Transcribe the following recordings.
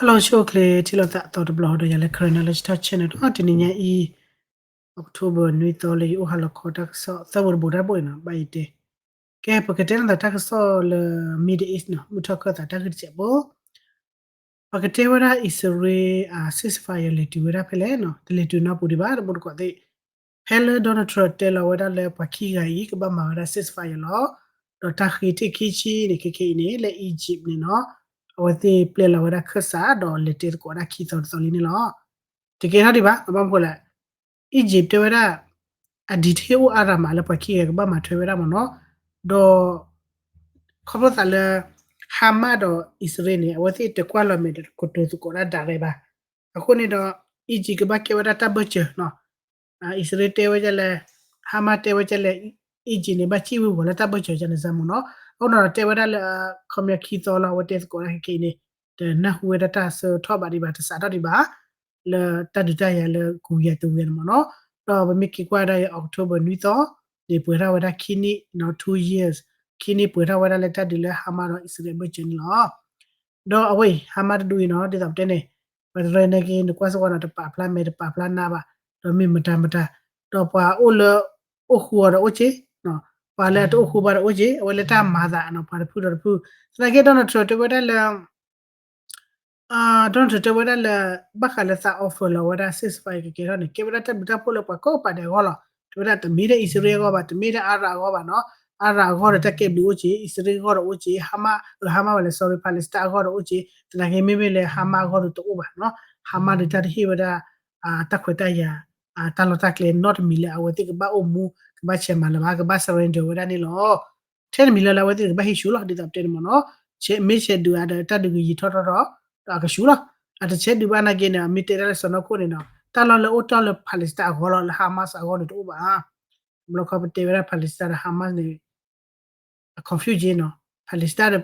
Hello ဆိၣ်ချ့ ထံၣ်လိာ်သးအသီတဘျီဒီး ယၤလၢ Karen Knowledge Talk Channel ဒီး တနံၤညါအံၤ October နွံသီလၢယအိၣ်ဟါလီၤခီတၢ်ကစီၣ် သၢဘိတဘိတၢ်ဘိအံၤနီၤ ဘၣ်ယတဲ ကဲ ပကတဲနသးတၢ်ကစီၣ်လၢ Middle East နီၤ မုၢ်ထီၣ်ခၢၣ်သးတၢ်ဂ့ၢ်တစဲးဖိ ပကတဲဝဲဒၣ်အံၣ်စရ့လး ceasefire လဲၤတုၤဝဲဒၣ်ဖဲလဲၣ်နီၤ တလဲၤတုၤနီတပူၤဒံးဘၣ် တမူတကိးသ့ၣ် ဖဲလၢ Donald Trump တဲလီၤဝဲဒၣ်လၢပှၤခံဂၤအံၤ ကဘၣ်မၤဝဲဒၣ် ceasefire လီၤ. ဒီးတၢ်ဃ့ထံၣ်ခံဆံန့ၣ် ခဲခဲအံၤန့ၣ် လၢ Egypt န့ၣ်နီၤ အဝဲသ့ၣ်ပျဲလီၤဝဲဒၣ်ခၢၣ်စး ဒီးလဲၤတဲသကိးဒၣ်ခံသီတသီလံန့ၣ်လီၤ. တကဲထီၣ်ဒံးဘၣ် ဘၣ်မနုၤလဲၣ် Egypt တဲဝဲဒၣ် အ detail အိၣ်အါရၤမးလၢပှၤခံဂၤကဘၣ်မၤထွဲဝဲဒၣ်မ့ၢ်နီၤ ဒီး ခီဖျိသးလၢ Hamas ဒီးအံၣ်စရ့လးန့ၣ် အဝဲသ့ၣ်တကွၢ်လီၤမဲာ်ဒီးကတိၤသကိးဒၣ် direct ဘၣ်. အဃိန့ၣ်ဒီး Egypt ကဘၣ်ကဲဝဲဒၣ်တၢ်ဘၢၣ်စၢၤနီၤ အံၣ်စရ့လးတဲဝဲဒ်လဲၣ် Hamas တဲဝဲဒ်လဲၣ် Egypt န့ၣ် ဘၣ်စံၣ်ဝံၤဝီၤလၢတၢ်ဘၢၣ်စၢၤန့ၣ်စ့ၢ်မ့ၢ်နီၤ အဃိန့ၣ်ဒီးတဲဝဲဒၣ်လၢ ခီပညီခံသီလီၤ အဝဲတဲသကိးဒၣ်ခဲခဲအံၤန့ၣ် တနၢ်ဟူဝဲဒၣ်တၢ်ဆၢထီၣ်ဘၣ်ဒံးဘၣ် တစးထီၣ်ဒံးဘၣ် လၢတၢ်ဒုးတၢ်ယၤလၢကဝံၤယၤတဝံၤယၤန့ၣ်မ့ၢ်နီၤ ဒီးပမ့ၢ်က့ၤကွၢ်ဒၣ်ယ October နွံသီန့ၣ် ပှဲၤထီၣ်ဝဲဒၣ်ခံနံၣ်နီၤ two years ခံနံၣ်ပှဲၤထီၣ်ဝဲဒၣ်လၢတၢ်ဒုးလၢ Hamas ဒီးအံၣ်စရ့လးအဘၢၣ်စၢၤန့ၣ်လီၤ. ဒီးအဝဲအံၤ Hamas တဒူအံၤနီၤ ဒ်သိးပတဲန့ၣ် ပှၤတရၢန့ၣ်က့ နကွၢ်စ့ၢ်ကီးနီၤ တပာ်ဖျါမဲာ် တပာ်ဖျါနါဘၣ် ဒီးမ့ၢ်မတၤမတၤ ဒီးပှၤအိၣ်လၢ အိၣ်ဃူအီၤဒီးအိၣ်က့ ပှၤလၢအတအိၣ်ဃူဘၣ်ဒီးအိၣ်က့ အဝဲလၢတၢ်မၤသးနီၤ ပှၤတဖုဒီးတဖု သနာ်က့ Donald Trump တဲဝဲဒၣ်လၢ Donald Trump တဲဝဲဒၣ်လၢ ဘၣ်ဃးလၢသး offer လီၤဝဲဒၣ် ceasefire ကကဲထီၣ်န့ၣ် ကဲဝဲဒၣ်တၢ်ဘျုးတၢ်ဖှိၣ်လၢပှၤကိးပၤဒဲးအဂီၢ်လီၤ. တဲဝဲဒၣ်တမ့ၢ်ထဲအံၣ်စရ့လးအဂီၢ်ဘၣ် တမ့ၢ်ထဲအါရၤအဂီၢ်ဘၣ်နီၤ အါရၤအဂီၢ်ဒီးတၢ်ကဲဘျုးအိၣ်က့ အံၣ်စရ့လးအဂီၢ်ဒီးအိၣ်က့ Hamas အ Hamas ဝဲလဲၣ် sorry Palestine အဂီၢ်ဒီးအိၣ်က့ သနာ်က့မ့မ့ၢ်လၢ Hamas အဂီၢ်ဒီးတအိၣ်ဘၣ်နီၤ Hamas ဒီးတၢ်တဟ့ၣ်ဝဲဒၣ် တၢ်ခွဲးတၢ်ယာ် တၢ်လီၢ်တၢ်ကျဲနီတမံၤလၢအဝဲသ့ၣ်ကဘၣ်အိၣ်မူ ကဘၣ်ဆဲးမၤလၢၤဘၣ် ကဘၣ် surrender ဝဲဒၣ်န့ၣ်လီၤ. ထဲတမံၤလၢ်လၢအဝဲသ့ၣ်ကဘၣ်ဟံးဆူၣ်လီၤ ဒ်သိးပတဲန့ၣ်မ့ၢ်နီၤ မ့ၢ်ဆဲးဒုးအါဒီးတၢ်ဒုးကယံာ်ထီၣ်ထီၣ်ထီၣ် ဒီးအကဆူၣ်လီၤ. အတဆဲးဒုးဘၣ်နာ်က့န့ၣ် အမ့ၢ်တဲဒၣ်လၢစီၤနီၢ်ခိၣ်န့ၣ်နီၤ တၢ်လီၢ်လၢအိၣ်တီၢ်လၢ Palestine အဂီၢ်လီၤ လၢ Hamas အဂီၢ်န့ၣ်တအိၣ်ဘၣ်. တဘျီခီပတဲဝဲဒၣ် Palestine ဒီး Hamas န့ၣ် အ confuse နီၤ Palestine ဒီး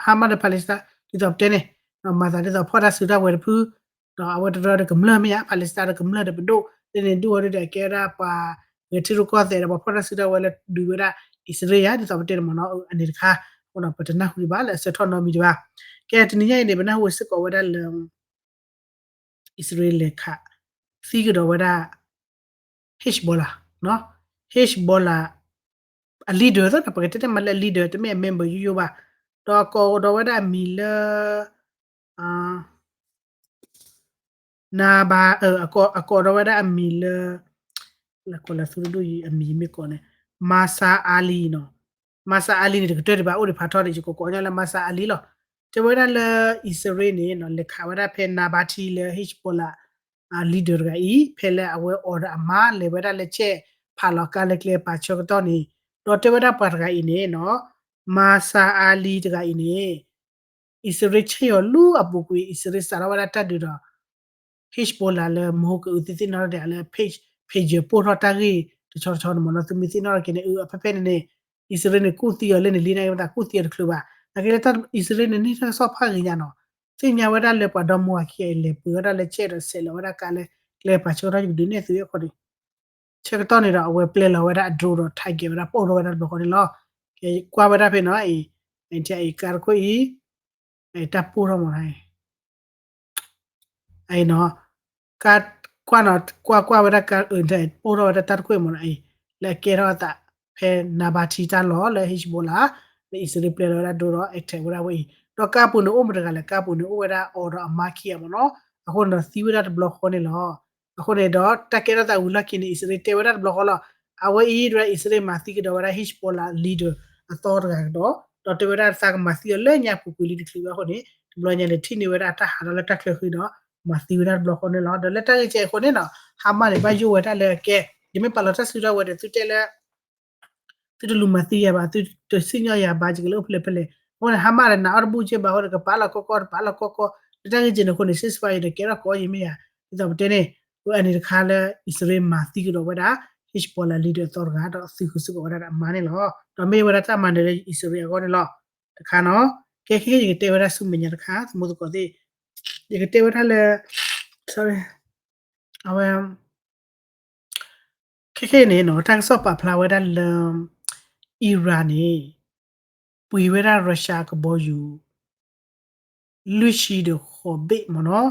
Hamas ဒီး Palestine ဒ်သိးပတဲန့ၣ် မၤသးဒ်သိးဖီၣ်တၢ်စုတၢ်ဝဲၤတဖု ဒီးအဝဲတရၢဒီးကမျၢၢ်မ့ၢ်ဧါ Palestine ဒီးကမျၢၢ်ဒီးပဒိၣ် လၢန့ၣ်ဒိၣ်ဝဲဒၣ်ဒီးကဲဝဲဒၣ်ပှၤ ဂဲၤထံရူၢ်ကီၢ်သဲးဒီးပှၤဖီၣ်တၢ်စုတၢ်ဝဲၤလၢဒုးဝဲဒၣ် အံၣ်စရ့လးယၤ ဒ်သိးပတဲန့ၣ်မ့ၢ်နီၤ အန့ၣ်တခါ အဃိဒီးပတနၢ်ဟူဒံးဘၣ်လၢအဆၢထီၣ်နီတမံၤဒံးဘၣ်. ကဲတနံၤညါအံၤန့ၣ် ပနၢ်ဟူစ့ၢ်ကီးဝဲဒၣ်လၢ အံၣ်စရ့လးလဲၤခး သံကဒီးဝဲဒၣ် Hezbollah နီၤ Hezbollah အ leader သ့ၣ်ဒီး ပကတဲတမံၤလၢအ leader တမ့ၢ်အ member ယိယိဘၣ် ဒီးအကိးဒီးဝဲဒၣ်အမံၤလၢ နဘါ အကိးဒီးဝဲဒၣ်အမံၤလၢ လၢကိးလၢသူတဒူၣ်အံၤအမံၤမ့ၢ်ကိးန့ၣ် Massad Ali နီၤ Massad Ali န့ၣ် တကတၢၢ်ဒံးဘၣ် အိၣ်ဒံးဖးထီဒံး ယကကိးကိးညီလၢ Massad Ali လီၤ. တဲဝဲဒၣ်လၢ အံၣ်စရ့လးန့ၣ် လဲၤခးဝဲဒၣ်ဖဲ Nabati လၢ Hezbollah leader တဂၤအံၤ ဖဲလၢအဝဲ order အမါ လဲၤဝဲဒၣ်လၢ check ဖးလီၤကါလၢကျဲပာ်ဆၢကတီၢ်န့ၣ် ဒီးတဲဝဲဒၣ်ပှၤတဂၤအံၤန့ၣ်နီၤ Massad Ali တဂၤအံၤန့ၣ် အံၣ်စရ့လးဆဲးယီၤလူၤအပူၤကွံာ် အံၣ်စရ့လးစးထီၣ်ဝဲဒၣ်တၢ်ဒုးဒီး Hezbollah လၢမဟိကအုးသ့ၣ်သ့ၣ်နီၣ်ထီၣ်ဒံးလၢ page ပိၢ်ထီၣ်တၢ်ဂ့ၢ်တဆီတဆီန့ၣ်မ့ၢ်နီၤ သုမ့ၢ်သ့ၣ်နီၣ်ထီၣ်က့ၤန့ၣ် အုးဖဲဖဲန့ၣ်န့ၣ် အံၣ်စရ့လးန့ၣ် ကူၣ်သံအီၤလၢန့ၣ်လံ နာ်က့ပသးကူၣ်သံအီၤတချုးဘၣ် နာ်က့လၢအံၣ်စရ့လးန့ၣ် န့ၢ်တၢ်ကစီၣ်ဖးဂ့ၤညါနီၤ သ့ၣ်ညါဝဲဒၣ်လၢပှၤဒီမါဝၤခံဂၤအံၤ လဲၤပှ့ၤဝဲဒၣ်လၢ check ဒီး ဆဲးလီၤဝဲဒၣ်ကါလၢကျဲပာ်ဆၢကတီၢ် ယကဒုးနဲၣ်သုအဃိန့ၣ် ဆၢကတီၢ်န့ၣ်ဒီး အဝဲပျဲလီၤဝဲဒၣ်အ drone ဒီး target ဝဲဒၣ် ပိၢ်ထီၣ်ဝဲဒၣ်တဘျီဃီန့ၣ်လီၤ. ကဲကွၢ်ဝဲဒၣ်ဖဲနီၤအံၤ အံၤ ကါတခိၣ်အံၤ တၢ်ပိၢ်ထီၣ်မ့ၢ်နီၤ အံၤနီၤ ကွၢ်နီၤ ကွၢ်ကွၢ်ဝဲဒၣ်ကါ ပိၢ်ထီၣ်ဝဲဒၣ်တၢ်တခိၣ်အံၤမ့ၢ်နီၤအံၤ လၢအကဲထီၣ်အသး ဖဲ Nabati တၢ်လီၢ်လၢ Hezbollah လၢအံၣ်စရ့လးပျဲလီၤဝဲဒၣ် drone ဒီး attack ဝဲဒၣ်ဝဲအံၤ ဒီးကါပူၤန့ၣ်အိၣ်မတၤတဂၤလဲၣ် ကါပူၤန့ၣ်အိၣ်ဝဲဒၣ် order အမါခံဂၤမ့ၢ်နီၤ အဃိန့ၣ်ဒီးသံဝဲဒၣ်တဘျီဃီန့ၣ်လီၤ. အဃိန့ၣ်ဒီး တၢ်ကဲထီၣ်သးဝံၤလီၢ်ခံန့ၣ် အံၣ်စရ့လးတဲဝဲဒၣ်တဘျီဃီလီၤ. အဝဲအံၤဒ်အံၣ်စရ့လးမၤသံကဒီးဝဲဒၣ် Hezbollah leader အသီတဂၤကဒီး ဒီးတဲဝဲဒၣ်သးကမၤသံအီၤလၢညါပူၤကွံာ်လံတချုးဘၣ်အဃိန့ၣ် တဘျီညါန့ၣ် ထံၣ်န့ၢ်ဝဲဒၣ်တၢ်ဟးထီၣ်လၢတၢ်ချၢဃံဒီး မၤသံဝဲဒၣ်တဘျီဃီန့ၣ်လီၤ. ဒီးလၢတၢ်ဂ့ၢ်ကဲအဃိန့ၣ်နီၤ Hamas န့ၣ် ဘၣ်ယိၣ်ဝဲဒၣ်လၢကဲ ယမ့ၢ်ပာ်လီၤတၢ်စုတၢ်ဝဲဒီး သုတဲလၢ သုတလူၤမၤသံယၤဘၣ် သုတစံၣ်ညီၣ်ယၤဘၣ် ယကလဲၤအိၣ်ဖဲလဲၣ်ဖဲလဲၣ် အဃိန့ၣ် Hamas ဒီးနာ်အီၣ်တဘူၣ်က့ဘၣ်အဃိန့ၣ် ကပာ်လီၤကီကီ တပာ်လီၤကီကီ လၢတၢ်ဂ့ၢ်ကဲန့ၣ်အဃိန့ၣ် ceasefire ဒီးကဲထီၣ်ကီယံာ်မ့ၢ်ယၤ ဒ်သိးပတဲန့ၣ် အန့ၣ်တခါလၢ အံၣ်စရ့လးမၤသံကဒီးဝဲဒၣ် Hezbollah leader အသီတဂၤ ဒီးသံဃုာ်စ့ၢ်ကီးဝဲဒၣ်ဒီးအမါန့ၣ်လီၤ. ဒီးမ့ၢ်ဝဲဒၣ်တၢ်မၤနၢၤလၢအံၣ်စရ့လးအဂီၢ်န့ၣ်လီၤ. တခါနီၤ ကဲခဲကဲယကတဲဝဲဒၣ်ဆူမဲာ်ညါတခါ သမူသကိးသ့ၣ် ယကတဲဝဲဒၣ်လၢ sorry အဝဲ ခဲခဲအံၤန့ၣ်နီၤ တၢ်ကစီၣ်ပာ်ဖျါဝဲဒၣ်လၢ Iran န့ၣ် ပှ့ၤဝဲဒၣ် Russia ကဘီယူၤ လွံၢ်ဆံဒီးဃိးဘ့ၣ်မ့ၢ်နီၤ,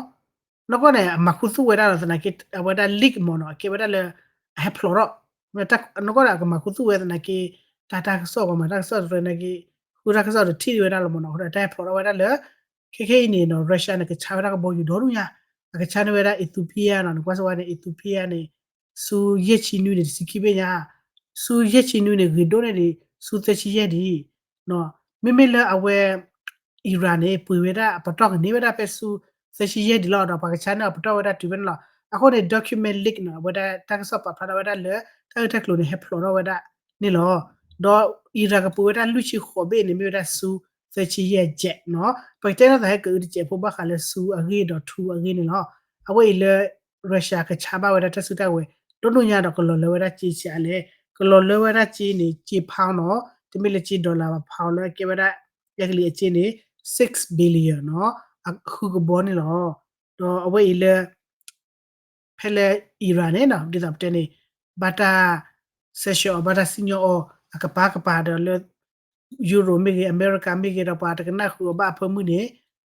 နီၢ်ကီၢ်န့ၣ် အမၤခူသူၣ်ဝဲဒၣ်လီၤသနာ်က့ အဝဲဒၣ် leak မ့ၢ်နီၤ အကဲဝဲဒၣ်လၢ အဟဲဖျိးထီၣ်, နီၢ်ကီၢ်န့ၣ် အကမၤခူသူၣ်ဝဲသနာ်က့ တၢ်တၢ်ကစီၣ် ပှၤမၤတၢ်ကစီၣ်တရၢနာ်က့ ဃုတၢ်ကစီၣ်တထံၣ်ဝဲဒၣ်လီၤမ့ၢ်နီၤ, အဃိဒီးတၢ်ဟဲဖျိးထီၣ်ဝဲဒၣ်လၢ ခဲခဲအံၤန့ၣ်နီၤ Russia န့ၣ် ကဆါဝဲဒၣ်ကဘီယူၤဒီဒူၣ်ညါ, အကဆါန့ၢ်ဝဲဒၣ် Ethiopia နီၤ နကွၢ်စ့ၢ်ဝဲန့ၣ် Ethiopia န့ၣ် ဆူယဲၢ်ဆံနွံန့ၣ် တဆံခံဘ့ၣ်ညါ, ဆူယဲၢ်ဆံနွံန့ၣ် ဂ့ၤဒိၣ်န့ၢ်ဒံး ဆူသၢဆံယဲၢ်ဒံး, မ့မ့ၢ်လၢအဝဲ Iran န့ၣ် ပှ့ၤဝဲဒၣ်အပတီၢ်ကန့ၢ်ဝဲဒၣ်ဖဲဆူ သၢဆံယဲၢ်ဒံးလီၤ, ဒီးပှၤကဆါန့ၢ်အပတီၢ်ဝဲဒၣ်တုၤဖဲန့ၣ်လီၤ. အဃိန့ၣ် document leak နီၤ အဝဲဒၣ်တၢ်ကစီၣ်ပာ်ဖျါထီၣ်ဝဲဒၣ်လၢ တၢ်ဂ့ၢ်တၢ်ကျိၤန့ၣ် ဟဲဖျိးထီၣ်ဝဲဒၣ်န့ၣ်လီၤ. ဒီး Iran ကပှ့ၤဝဲဒၣ်လွံၢ်ဆံဃိးဘ့ၣ်န့ၣ် မ့ၢ်ဝဲဒၣ်ဆူ သၢဆံယဲၢ် jet နီၤ, ပကတဲထီၣ်သးဟဲကအုတစဲးဖိဘၣ်ဃးလၢဆူအဂ့ၢ်ဒီးထူအဂ့ၢ်န့ၣ်လီၤ. အဝဲအံၤလၢ Russia ကဆါဘၣ်ဝဲဒၣ်တၢ်စုတၢ်ဝဲၤ ဒီဒူၣ်ညါဒီးကလီၤလၢဝဲဒၣ်စ့ဆံးအါလဲၣ်, ကလီၤလၢဝဲဒၣ်စ့န့ၣ် စ့ pound နီၤ, တမ့ၢ်လၢစ့ dollar ဘၣ် pound လၢကဲဝဲဒၣ် အဲကလံးအစ့န့ၣ် six billion နီၤ, အဃုကဘီန့ၣ်လီၤ. ဒီးအဝဲအံၤလၢ ဖဲလၢ Iran န့ၣ်နီၤ ဒ်သိးပတဲန့ၣ် ဘၣ်တၢ် sanction အီၤ ဘၣ်တၢ်စံၣ်ညီၣ်အီၤ အကပၤကပၤဒီးလၢ Europe မ့ၢ်ဂ့ၤ အမဲရကၤမ့ၢ်ဂ့ၤဒီးပှၤတကနၣ်ဃုာ်အီၤဘၣ်အဖၢမုၢ်န့ၣ်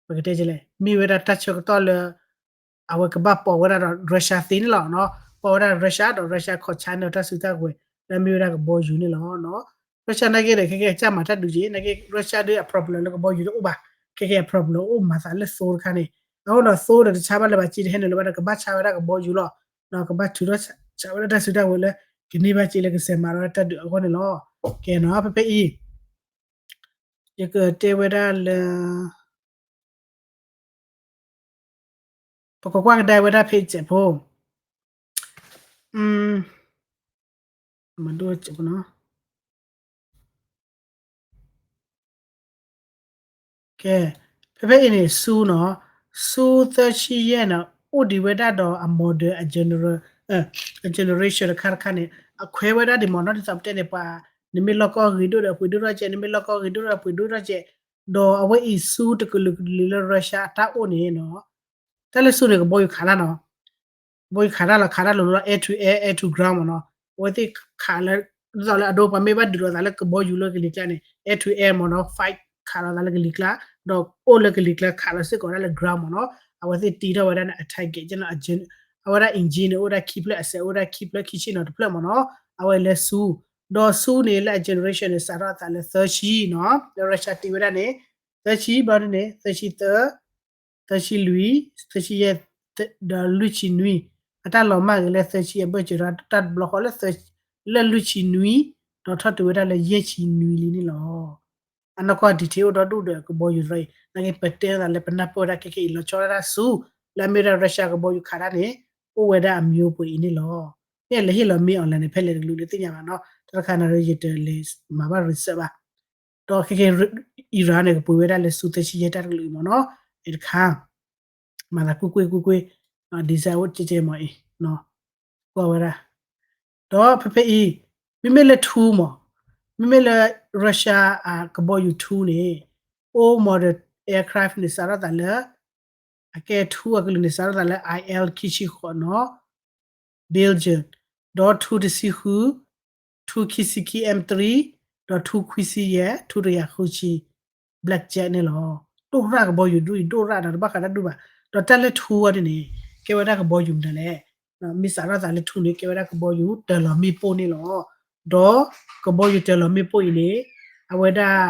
ပကတဲလဲၣ် မ့ၢ်ဝဲဒၣ်တၢ်ဆၢကတီၢ်လၢ အဝဲကဘၣ်ပိာ်ဝဲဒၣ်ဒီး Russia သ့န့ၣ်လီၤ. ပိာ်ဝဲဒၣ် Russia ဒီး Russia ခီၣ်ဆါန့ၣ်တၢ်စုတၢ်ဝဲၤ လၢမ့ၢ်ဝဲဒၣ်ကဘီယူၤန့ၣ်လီၤ. Russia နာ်က့ဒီး ခဲကဲကစၢ်မၤတၢ်ဒုးက့ နာ်က့ Russia ဒီးအ problem လၢကဘီယူၤတအိၣ်ဘၣ်, ခဲကဲအ problem အိၣ်မၤသးလၢသိတခါန့ၣ်, အဃိဒီးသိဒီးတဆါဘၣ်လၢၤဘၣ်စ့တဟဲနုာ်လၢၤဘၣ်ဒီး ကဘၣ်ဆါဝဲဒၣ်ကဘီယူၤလီၤ. ဒီးကဘၣ်ထုးထီၣ်ဆါဝဲဒၣ်တၢ်စုတၢ်ဝဲၤလၢ ကန့ၢ်ဘၣ်စ့လၢကစဲးမၤထီၣ်ဝဲဒၣ်တၢ်ဒုးအဂီၢ်န့ၣ်လီၤ. ကဲနီၤ ဖဲဖဲအံၤ ယကတဲဝဲဒၣ်လၢ ပကကွၢ်ကဒါဝဲဒၣ်ဖဲအံၤစဲးဖိ မဒိၣ်စဲးဖိနီၤ ကဲ ဖဲဖဲအံၤန့ၣ် ဆူနီၤ, ဆူသၢဆံယဲၢ်န့ၣ် အိၣ်ဒံးဝဲဒၣ်ဒီးအ model အ general အ generation တခါတခါန့ၣ် အခွဲးဝဲဒၣ်ဒံးမ့ၢ်နီၤ ဒ်သိးပတဲန့ၣ် ပှၤ နမ့ၢ်လီၢ်ကီၢ်ဂ့ၤဒိၣ်ဒီးပှ့ၤဒိၣ်ထီၣ်ကဲး နမ့ၢ်လီၢ်ကီၢ်ဂ့ၤဒိၣ်ဒီးပှ့ၤဒိၣ်ထီၣ်ကဲး, ဒီးအဝဲအံၤဆူတကလုာ်ကလုာ်လၢ Russia အတၢ်အိၣ်န့ၣ်နီၤ တၢ်လၢဆူန့ၣ် ကဘီယူၤခးတၢ်နီၤ, ကဘီယူၤခးတၢ်လီၤ ခးတၢ်လိၤလီၤ air to air, air to ground မ့ၢ်နီၤ, အဝဲသ့ၣ်ခးလၢ ဒ်သိးလၢအဒိပှၤမ့ၢ်ဘၣ်ဒုးလိာ်သးလၢကဘီယူၤလၢကလံၤကျါန့ၣ် air to air မ့ၢ်နီၤ fight ခးလိာ်သးလၢကလံၤကျါ, ဒီးအိၣ်လၢကလံၤကျါခးလီၤစ့ၢ်ကီးဝဲဒၣ်လၢ ground မ့ၢ်နီၤ, အဝဲသ့ၣ်တ့ထီၣ်ဝဲဒၣ်န့ၣ် အ target ကဲနီၤ အဝဲဒၣ် engine န့ၣ် အိၣ်ဝဲဒၣ်ခံဖျၢၣ် အစဲးအိၣ်ဝဲဒၣ်ခံဖျၢၣ်ခံဆံနီၤတဖျၢၣ်မ့ၢ်နီၤ, အဝဲလၢဆူ ဒီးဆူန့ၣ်လၢအ generation န့ၣ် စးထီၣ်အသးလၢသၢဆံနီၤ, လၢ Russia တ့ဝဲဒၣ်န့ၣ် သၢဆံ ဘျီဒ်န့ၣ် သၢဆံသၢ သၢဆံလွံၢ် သၢဆံယဲၢ် ဒီးလွံၢ်ဆံနွံ, အတၢ်လီၤမၢ်ဂ့ၤလၢသၢဆံအဘၢၣ်စၢၤဒီးတၢ်တဘျီဃီလၢ လၢလွံၢ်ဆံနွံ ဒီးထီၣ်တုၤဝဲဒၣ်လၢယဲၢ်ဆံနွံလံန့ၣ်လီၤ. အနီၢ်ကီၢ် detail အိၣ်ဒီဒူၣ်ဒီးကဘီယူၤတဖၣ်အံၤ နာ်က့ပတဲသးလၢပနၢ်ပၢၢ်ဝဲဒၣ်ခဲခဲအံၤ လီၤဆီဒၣ်တၢ်ဆူ လၢအမ့ၢ်ဝဲဒၣ် Russia ကဘီယူၤခးတၢ်န့ၣ် အိၣ်ဝဲဒၣ်အမျိုးပှဲၤအံၤန့ၣ်လီၤ. မ့ၢ်လဲၤဟ့ၣ်လီၤမ့ၢ် online န့ၣ် ဖဲလဲၣ်တကလုာ်လၢသ့ၣ်ညါဘၣ်နီၤ, တၢ်တခါန့ၣ် ယတလဲၤမၤဘၣ် research ဘၣ်. ဒီးခဲခဲ Iran န့ၣ် ကပှ့ၤဝဲဒၣ်လၢဆူသၢဆံယဲၢ်တၢ်တကလုာ်အံၤမ့ၢ်နီၤ, အတခါ မၤသးကွ့ၢ်ကွ့ၢ်ကွ့ၢ်ကွ့ၢ်, design အိၣ်ကဲကဲမ့ၢ်အံၤ, ကွၢ်ဝဲဒၣ်, ဒီးဖဲဖဲအံၤ, မ့မ့ၢ်လၢထူမ့ၢ်, မ့မ့ၢ်လၢ Russia အကဘီယူၤထူန့ၣ်, old model aircraft န့ၣ် စးထီၣ်သးလၢ အကဲထူအကလုာ်န့ၣ် စးထီၣ်သးလၢ I L ခံဆံဃိးနီၤ, Belgium, ဒီးထူတဆံဃု, ထူခံဆံခံ M three, ဒီးထူခွံဆံယဲၢ်, ထူတကယၤဃုဆံ, Black Jack န့ၣ်လီၤ. ဒိၣ်ရၣ်ကဘီယူၤဒူၣ်အံၤ ဒိၣ်ရၣ်ဒီးတဘၣ်ဃးတၢ်ဒူၣ်ဘၣ်. ဒီးတၢ်လၢထူအီၤဒ်န့ၣ် ကဲဝဲဒၣ်ကဘီယူၤမနုၤလဲၣ်. မ့ၢ်စးထီၣ်သးလၢထူန့ၣ် ကဲဝဲဒၣ်ကဘီယူၤတၢၤလီၤမ့ၣ်ပိၢ်န့ၣ်လီၤ. ဒီးကဘီယူၤတၢၤလီၤမ့ၣ်ပိၢ်အံၤန့ၣ် အဝဲဒၣ်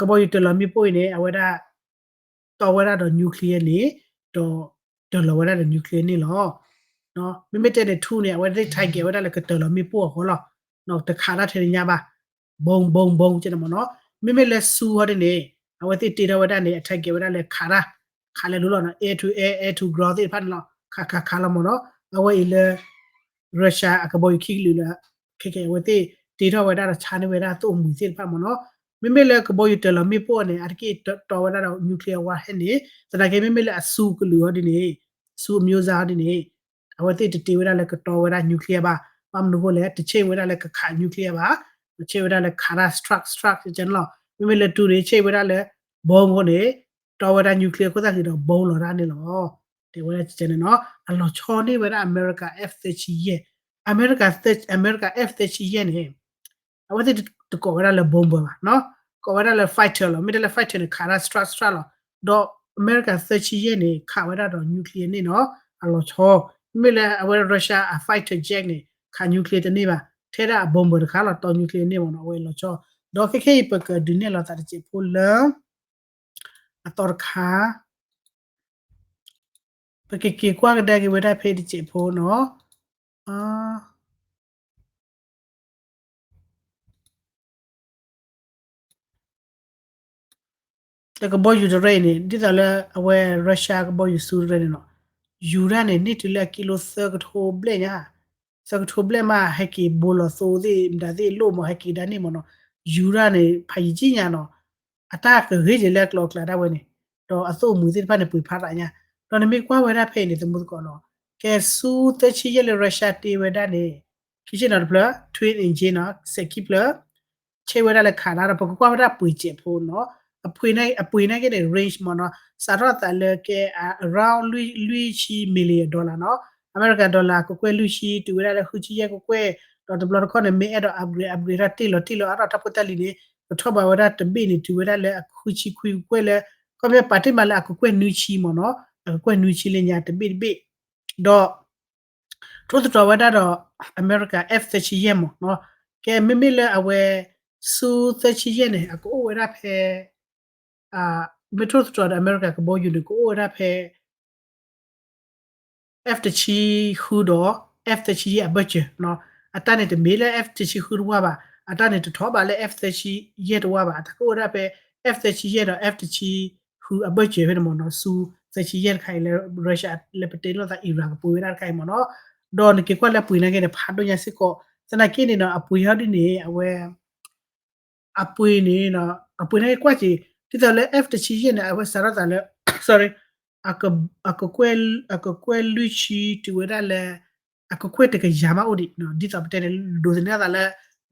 ကဘီယူၤတၢၤလီၤမ့ၣ်ပိၢ်အံၤန့ၣ် အဝဲဒၣ် တီဝဲဒၣ်ဒီး nuclear န့ၣ် ဒီးတၢၤလီၤဝဲဒၣ်ဒီး nuclear န့ၣ်လီၤ. မ့မ့ၢ်တဲန့ၣ် ထူန့ၣ် အဝဲသ့ၣ် target ဝဲဒၣ်လၢကတၢၤလီၤမ့ၣ်ပိၢ်အဃိလီၤ. တခးတၢ်ထဲတညါဘၣ်, ဘုံဘုံဘုံကဲန့ၣ်မ့ၢ်နီၤ. မ့မ့ၢ်လၢဆူဟီဒ်န့ၣ် အဝဲသ့ၣ်တ့ထီၣ်ဝဲဒၣ်န့ၣ် အ target ဝဲဒၣ်လၢခးတၢ်, ခးလဲၤလိၤလီၤနီၤ, air to air, air to ground သ့ၣ်တဖၣ်န့ၣ်လီၤ. ခးခးခးလီၤမ့ၢ်နီၤ. အဝဲအံၤလၢ Russia အကဘီယူၤခံကလုာ်လၢ ခဲကဲအဝဲသ့ၣ်တ့ထီၣ်ဝဲဒၣ်ဒီးဆါန့ၢ်ဝဲဒၣ်သိၣ်မှံၤသ့ၣ်တဖၣ်မ့ၢ်နီၤ. မ့မ့ၢ်လၢကဘီယူၤတၢၤလီၤမ့ၣ်ပိၢ်န့ၣ် အတက့ၢ်တီဝဲဒၣ်ဒီး nuclear warhead န့ၣ်, သနာ်က့မ့မ့ၢ်လၢအဆူကလုာ်ဟီဒ်န့ၣ်, ဆူအမျိုးအစားဟီဒ်န့ၣ် အဝဲသ့ၣ်တတ့ဝဲဒၣ်လၢကတီဝဲဒၣ် nuclear ဘၣ်. ဘၣ်မနုၤအဃိလဲၣ်, တဆ့ၣ်ဝဲဒၣ်လၢကခး nuclear ဘၣ်, တဆ့ၣ်ဝဲဒၣ်လၢခးတၢ် struck struck ကဲန့ၣ်လီၤ. မ့မ့ၢ်လၢထူန့ၣ် ဆ့ၣ်ဝဲဒၣ်လၢ bomb အဃိန့ၣ် တီဝဲဒၣ် nuclear ခိၣ်သၣ်ဃံးဒီး bomb လီၤတၢ်န့ၣ်လီၤ. တဲဝဲဒၣ်ကဲန့ၣ်နီၤ, အလီၤဆီန့ၢ်ဝဲဒၣ် America F သၢဆံယဲၢ်, America F သၢဆံယဲၢ်န့ၣ် အဝဲသ့ၣ်တကိးဝဲဒၣ်လၢ bomber ဘၣ်နီၤ, ကိးဝဲဒၣ်လၢ fighter လီၤ. မ့ၢ်တဲလၢ fighter န့ၣ် ခးတၢ် struck struck လီၤ. ဒီး အမဲရကၤသၢဆံယဲၢ်န့ၣ် ခးဝဲဒၣ်ဒီး nuclear န့ၣ်နီၤ အလီၤဆီ, မ့မ့ၢ်လၢအဝဲ Russia အ fighter jet န့ၣ် ခး nuclear တန့ၢ်ဘၣ်, ထဲဒၣ်အ bomber တခါလီၤ တီ nuclear န့ၢ်မ့ၢ်နီၤ အဝဲအလီၤဆီ, ဒီးခဲခဲအံၤ ပကဒုးနဲၣ်လီၤသးတစဲးဖိလၢ အသီတခါ ပကက့ၤကွၢ်ကဒါက့ၤဝဲဒၣ်ဖဲတစဲးဖိနီၤ. တကဘီယူၤတရဲအံၤန့ၣ် ဒ်သိးလၢအဝဲ Russia ကဘီယူၤဆူတရဲန့ၣ်နီၤ, ယူၤတၢ်န့ၣ် န့ၢ်တုၤလၢအကံလိသၢကထိဘျဲၣ်ညါ, သၢကထိဘျဲၣ်မး ဟဲက့ၤဘိလီၤသိသ့ၣ် မတၤသ့ၣ်လိၣ်မးဟဲက့ၤကဒါန့ၣ်မ့ၢ်နီၤ, ယူၤတၢ်န့ၣ် ဖးယံာ်ကံညါနီၤ, အတၢ်ကဂ့ၤက့ၤလၢအကျိၤအကျဲဒၣ်ဝဲန့ၣ်, ဒီးအသိၣ်အမုာ်သ့ၣ်တဖၣ်န့ၣ် ပှ့ၤဖးသးညါ, ဒီးနမ့ၢ်ကွၢ်ဝဲဒၣ်ဖဲအံၤန့ၣ် သမူသကိးနီၤ, ကဲဆူသၢဆံယဲၢ်လၢ Russia တ့ဝဲဒၣ်န့ၣ် ခံဆ့ၣ်နီၤတဖျၢၣ် twin engine နီၤ စဲးခံဖျၢၣ် ဆ့ဝဲဒၣ်လၢခးဒါဒီး ပကကွၢ်ဝဲဒၣ်ပှ့ၤစဲးဖိနီၤ, အပှ့ၤန့ၣ်က့န့ၣ် range မ့ၢ်နီၤ, စးထီၣ်သးလၢကဲ around လွံၢ်ဆံ million dollar နီၤ, အမဲရကၤ dollar ကကွဲၢ်လွံၢ်ဆံ တုၤဝဲဒၣ်လၢဃုဆံယဲၢ်ကကွဲၢ်, ဒီးတဘျီတခီၣ်န့ၣ် မ့ၢ်အဲၣ်ဒိး upgrade upgrade တၢ်တ့ၢ်လီၤတ့ၢ်လီၤအါထီၣ်တၢ်ဖိတၢ်လံၤန့ၣ် ကထီၣ်ဘးဝဲဒၣ်တဘ့ၣ်န့ၣ် တုၤဝဲဒၣ်လၢအဃုဆံခွံကကွဲၢ်လၢ ခီပညီပာ်တ့ၢ်မးလၢအကကွဲၢ်နွံဆံမ့ၢ်နီၤ, အကကွဲၢ်နွံဆံလၢညါတဘ့ၣ်တဘ့ၣ်, ဒီး ထိၣ်သတြီၤဝဲဒၣ်ဒီး အမဲရကၤ F သၢဆံယဲၢ်မ့ၢ်နီၤ, ကဲမ့မ့ၢ်လၢအဝဲ ဆူသၢဆံယဲၢ်န့ၣ် အကအိၣ်ဝဲဒၣ်ဖဲ မ့ၢ်ထိၣ်သတြီၤဒီး အမဲရကၤကဘီယူၤန့ၣ် ကအိၣ်ဝဲဒၣ်ဖဲ F တဆံဃုဒီး F သၢဆံယဲၢ်အဘၢၣ်စၢၤနီၤ, အတၢ်န့ၣ်တမ့ၢ်လၢ F တဆံဃုတဝၢ်ဘၣ်, အတၢ်န့ၣ်တထီၣ်ဘၣ်လၢ F သၢဆံယဲၢ်တဝၢ်ဘၣ်, အတၢ်ကအိၣ်ဝဲဒၣ်ဖဲ F သၢဆံယဲၢ်ဒီး F တဆံဃုအဘၢၣ်စၢၤဖဲန့ၣ်မ့ၢ်နီၤ, ဆူသၢဆံယဲၢ်တခါအံၤလၢ Russia လၢပတဲလိာ်သး Iran ကပှ့ၤဝဲဒၣ်တခါအံၤမ့ၢ်နီၤ, ဒီးနက့ၤကွၢ်လၢအပှ့ၤန့ၣ်က့န့ၣ် ဖးဒိၣ်ညါစ့ၢ်ကီး, သနာ်က့န့ၣ်နီၤ အပှ့ၤဟီဒ်န့ၣ် အဝဲ အပှ့ၤန့ၣ် အပှ့ၤန့ၣ်ကွၢ်က့ၤ ဒ်သိးလၢ F တဆံယဲၢ်န့ၣ် အဝဲစးထီၣ်သးလၢ sorry အကကွဲၢ် အကကွဲၢ်လွံၢ်ဆံတုၤဝဲဒၣ်လၢ အကကွဲၢ်တကယၤမးအိၣ်ဒံး, ဒ်သိးပတဲန့ၣ် ဒိးသန့ၤသးလၢ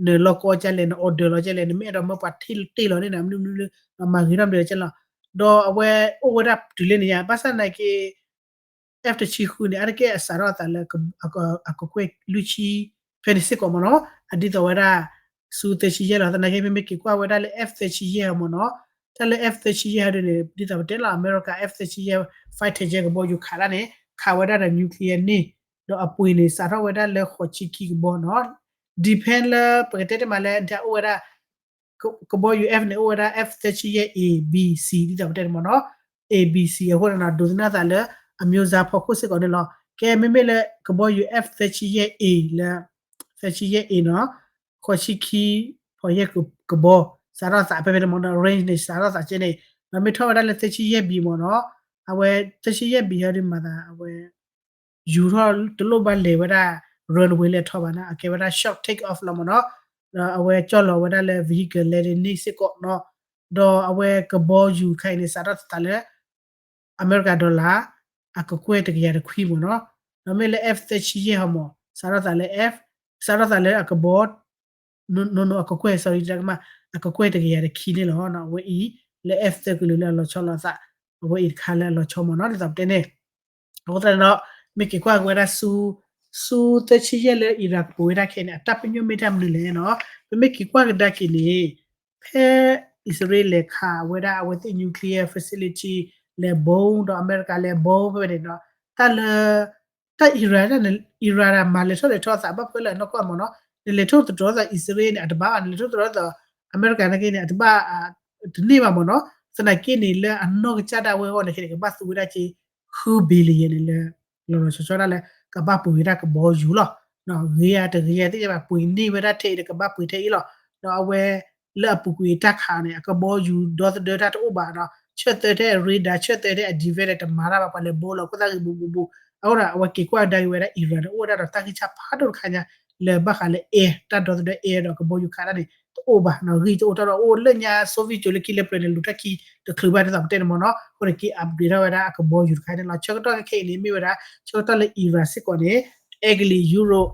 နလီၢ်ကီကလဲၣ် န order လီၤကလဲၣ် နမ့ၢ်အဲၣ်ဒိးမၢပှၤတ့ၢ်လီၤန့ၣ် မနုၤမနုၤလၢ မၤဂ့ၤထီၣ်မနုၤလီၤကလဲၣ်, ဒီးအဝဲအိၣ်ဝဲဒၣ်တုၤလၢန့ၣ်ညါ ဘၣ်ဆၣ်သနာ်က့ F တဆံဃုန့ၣ် အါတက့ၢ်အစးထီၣ်သးလၢ အကကွဲၢ်လွံၢ်ဆံ ဖဲန့ၣ်စ့ၢ်ကီးမ့ၢ်နီၤ, အဒ်သိးဝဲဒၣ် ဆူသၢဆံယဲၢ်လီၤ. သနာ်က့ မ့မ့ၢ်က့ၤကွၢ်ဝဲဒၣ်လၢ F သၢဆံယဲၢ်မ့ၢ်နီၤ, တၢ်လၢ F သၢဆံယဲၢ်ဟီဒ်န့ၣ် ဒ်သိးပတဲလီၤ အမဲရကၤ F သၢဆံယဲၢ် fighter jet ကဘီယူၤခးတၢ်န့ၣ် ခးဝဲဒၣ်ဒီး nuclear န့ၣ်, ဒီးအပှ့ၤန့ၣ် စးထီၣ်ဝဲဒၣ်လၢဃိးဆံခံကဘီနီၤ, depend လၢပကတဲတမံၤလၢ ဒ်အိၣ်ဝဲဒၣ် ကဘီယူၤ F န့ၣ် အိၣ်ဝဲဒၣ် F သၢဆံယဲၢ် A B C ဒ်သိးပတဲန့ၣ်မ့ၢ်နီၤ, A B C အဃိန့ၣ်နီၤ ဒိးသန့ၤသးလၢ အမျိုးအစား ဖီခိၣ်စ့ၢ်ကီးန့ၣ်လီၤ. ကဲ မ့မ့ၢ်လၢ ကဘီယူၤ F သၢဆံယဲၢ် A လၢ သၢဆံယဲၢ် A နီၤ, ဃိးဆံခံ ဖီယဲၢ်ကဘီ စးထီၣ်သးဖဲဖဲန့ၣ်မ့ၢ်နီၤ, range န့ၣ် စးထီၣ်သးကဲန့ၣ်, ဒီးမ့ၢ်ထီၣ်ဝဲဒၣ်လၢ သၢဆံယဲၢ် B မ့ၢ်နီၤ, အဝဲ သၢဆံယဲၢ် B ဟီဒ်မၤသး အဝဲ ယူၤထီၣ်တလိၣ်ဘၣ်လဲၤဝဲဒၣ် runway လဲၤထီၣ်ဘၣ်န့ၣ် အကဲဝဲဒၣ် short take off လီၤမ့ၢ်နီၤ, ဒီးအဝဲကၠီၣ်လီၤဝဲဒၣ်လၢ vehicle လဲန့ၣ်စ့ၢ်ကီးနီၤ, ဒီးအဝဲကဘီယူၤတခါအံၤန့ၣ် စးထီၣ်သးလၢ အမဲရကၤ dollar အကကွဲၢ်တကယၤတခွံမ့ၢ်နီၤ, ဒီးမ့ၢ်လၢ F သၢဆံယဲၢ်ဟီမ့ၢ် စးထီၣ်သးလၢ F စးထီၣ်သးလၢအကဘီ no no no အကကွဲၢ် sorry တၢ်ကမၣ် အကကွဲၢ်တကယၤတခံန့ၣ်လီၤ. အဝဲအံၤ လၢ F သၢကလုာ်လၢအလီၤဆီလိာ်သး အဝဲအံၤတခါလၢအလီၤဆီမ့ၢ်နီၤ ဒ်သိးပတဲန့ၣ်, အဃိသတးန့ၣ်ဒီး မ့ၢ်က့ၤကွၢ်က့ၤဝဲဒၣ်ဆူ ဆူသၢဆံယဲၢ်လၢ Iran ကပှ့ၤဝဲဒၣ်ခဲအံၤန့ၣ် အတၢ်ပညိၣ်မ့ၢ်တၢ်မနုၤလဲၣ်နီၤ, ပမ့ၢ်က့ၤကွၢ်ကဒါက့ၤန့ၣ် ဖဲအံၣ်စရ့လးလဲၤခးဝဲဒၣ်အဝဲသ့ၣ် nuclear facility လဲၤ bomb ဒီးအမဲရကၤလဲၤ bomb ဖဲဖဲန့ၣ်ဒီး တၢ်လၢ တၢ် Iran တၢ်န့ၣ် Iran မၤလဲၤထီၣ်လဲၤထီသးဘၣ်ဖဲလၢအနီၢ်ကီၢ်မ့ၢ်နီၤ, နလဲၤထိၣ်သတြီၤသးအံၣ်စရ့လးန့ၣ် အတဘၣ်ဘၣ်, နလဲၤထိၣ်သတြီၤသး အမဲရကၤန့ၣ်က့န့ၣ် အတဘၣ် တန့ၢ်ဘၣ်မ့ၢ်နီၤ, သနာ်က့န့ၣ် လၢအနီၢ်ကစၢ်ဒၣ်ဝဲအဂီၢ်န့ၣ်က့န့ၣ် ကဘၣ်သူဝဲဒၣ်က့ ဃု billion န့ၣ်လၢ လီၤလီၤဆီဆီဒၣ်လၢ ကဘၣ်ပှ့ၤဝဲဒၣ်ကဘီယူၤလီၤ, ဂ့ၤဧါတဂ့ၤဧါသ့ၣ်ညါဘၣ် ပှ့ၤန့ၢ်ဝဲဒၣ်ထဲအံၤဒီးကဘၣ်ပှ့ၤထဲအံၤလီၤ, ဒီးအဝဲ လၢအပူၤကွံာ်အတၢ်ခးန့ၣ် အကဘီယူၤဒီသဒၢတၢ်တအိၣ်ဘၣ်နီၤ, ဆၢၣ်သၢထဲအ radar ဆၢၣ်သၢထဲအ defense န့ၣ် တမၤတၢ်ဘၣ် ပှၤလဲၤဘိလီၤခိၣ်သၣ်ဂ့ၤဘူးဘူးဘူး, အဃိဒီး အဝဲက့ၤကွၢ်ကဒါက့ၤဝဲဒၣ် Iran န့ၣ် အိၣ်ဝဲဒၣ်ဒီးတၢ်ဂံၢ်စၢ်ဖးဒိၣ်တခါညါ လၢဘၣ်ဃးလၢ air တၢ်ဒီသဒၢ air ဒီးကဘီယူၤခးတၢ်န့ၣ် တအိၣ်ဘၣ်နီၤ, ဂံၢ်တအိၣ်တၢ်ဒီးအိၣ်လၢညါ Soviet ကၠိလၢခံလၢပျၢၤန့ၣ် လူၤတၢ်ခံတချုးဘၣ်ဒ်သိးပတဲန့ၣ်မ့ၢ်နီၤ, အဃိန့ၣ်က့ upgrade ထီၣ်ဝဲဒၣ်အကဘီယူၤတခါန့ၣ်လီၤ, ဆၢကတီၢ်ခဲခဲအံၤန့ၣ် မ့ၢ်ဝဲဒၣ် ဆၢကတီၢ်လၢ Iran စ့ၢ်ကီးန့ၣ် အဲကလံး Europe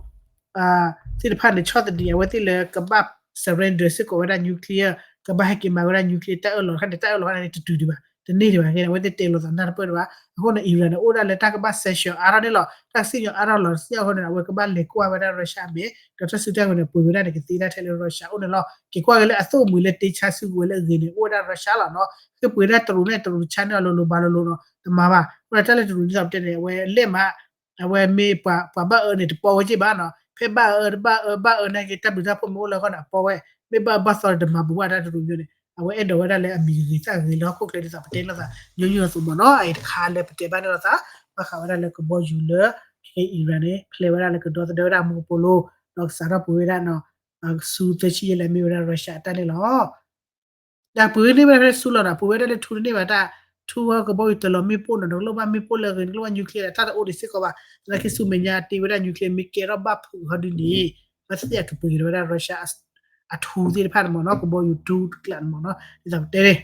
သ့ၣ်တဖၣ်န့ၣ် ဆီၣ်သနံးအဝဲသ့ၣ်လၢကဘၣ် surrender စ့ၢ်ကီးဝဲဒၣ် nuclear ကဘၣ်ဟဲက့ၤမၤဝဲဒၣ် nuclear တၢ်အၢၣ်လီၤတခါန့ၣ် တၢ်အၢၣ်လီၤတခါန့ၣ် တတုၤဒံးဘၣ်, တန့ၢ်ဒံးဘၣ်န့ၣ် အဝဲသ့ၣ်တဲလိာ်သးနၢ်တပၢၢ်ဒံးဘၣ်. အဃိန့ၣ် Iran န့ၣ် အိၣ်ဒၣ်လၢတၢ်ကဘၣ် sanction အါထီၣ်န့ၣ်လီၤ. တၢ်ကစံၣ်ညီၣ်အါထီၣ်လီၤတစံၣ်အဃိန့ၣ် အဝဲကဘၣ်လဲၤကွၢ်ဝဲဒၣ် Russia အမဲာ် ဒီးတၢ်စုကဝဲၤန့ၣ် ပှ့ၤဝဲဒၣ်န့ၣ် ကသ့တၢ်ထဲလၢ Russia အိၣ်န့ၣ်လီၤ. က့ၤကွၢ်က့ၤလၢအသိၣ်မှံၤလၢတ့ဆါစုကဝဲၤလၢအဂ့ၤန့ၣ် အိၣ်ဝဲဒၣ် Russia လီၤနီၤ. ဃ့ပှ့ၤဒၣ်တရူးန့ၣ် တရူးတဆါန့ၢ်အီၤလိၤလိၤဘၣ်လိၤလိၤနီၤ တမၤဘၣ်. အဃိန့ၣ် တၢ်လၢတရူးဒ်သိးပတဲန့ၣ် အဝဲလဲၢ်မး အဝဲမ့ၢ်ပှၤဘၣ်အၢန့ၣ် တပီဝဲက့ၢ်ဘၣ်နီၤ. ဖဲဘၣ်အၢတဘၣ်အၢဘၣ်အၢနာ်က့ တၢ်ဘျုးတၢ်ဖှိၣ်မ့ၢ်အိၣ်လၢအဂီၢ်န့ၣ် အပီဝဲ, မ့ၢ်ဘၣ်အၢဘၣ်သီန့ၣ် တမၤဘူးဘၣ်တၢ်တရူးမ့ၢ်န့ၣ် အဝဲအဲၣ်ဒိးဝဲဒၣ်လၢအမံၤဂ့ၤသၣ်ဂ့ၤလၢဟီၣ်ခိၣ်ချၢဒ်သိးပတဲလိာ်သး ညီနုၢ်အသိးမ့ၢ်နီၤ. အအံၤတခါလၢပတဲဘၣ်န့ၣ်လိာ်သး ဘၣ်ဃးဝဲဒၣ်လၢကဘီယူၤလၢ ခဲအံၤ Iran န့ၣ် ဖျဲးဝဲဒၣ်လၢကဒီသဒၢဝဲဒၣ်မူကပိာ်လိၤ ဒီးကစးထီၣ်ပှ့ၤဝဲဒၣ် ဆူသၢဆံယဲၢ်လၢအမ့ၢ်ဝဲဒၣ် Russia အတၢ်န့ၣ်လီၤ. ဒီးပှ့ၤန့ၢ်ဝဲဒၣ်ဖဲဆူလီၤနီၤ ပှ့ၤဝဲဒၣ်လၢထူတန့ၢ်ဘၣ်တၢ် ထူဝဲကဘီယူၤတလီၤမ့ၣ်ပိၢ်နီၤ နကလိၣ်ဘၣ်မ့ၣ်ပိၢ်လၢအဂ့ၤ နကလိၣ်ဘၣ် nuclear ဒီးတၢ်တအိၣ်ဒံးစ့ၢ်ကီးဘၣ်. သနာ်က့ဆူမဲာ်ညါတ့ဝဲဒၣ် nuclear မ့ၢ်ကဲထီၣ်ဘၣ်ဖုးဟီဒုန့ၣ် ဘၣ်သ့ၣ်သ့ၣ်အကပှ့ၤက့ၤဝဲဒၣ် Russia အထူသ့ၣ်တဖၣ်န့ၣ်မ့ၢ်နီၤ ကဘီယူၤထူတကျးန့ၣ်မ့ၢ်နီၤ ဒ်သိးပတဲန့ၣ်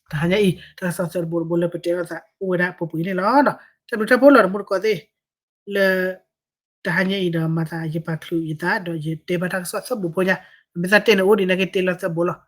တဟါညါအံၤ တၢ်ကစီၣ်သၢတဘိတဘိလၢပတဲလိာ်သးအိၣ်ဝဲဒၣ်ပှ့ၤပှ့ၤန့ၣ်လီၤ. တၢ်ဘျုးတၢ်ဖှိၣ်လီၤတမူတကိးသ့ၣ် လၢ တဟါညါအံၤဒီးမၤသးယပာ်ချုးယသး ဒီးယတဲဘၣ်တၢ်ကစီၣ်သၢဘိဖိညါ မ့ၢ်သးတဲန့ၣ်အိၣ်ဒံးနာ်က့တဲလီၤသၢဘိလီၤ.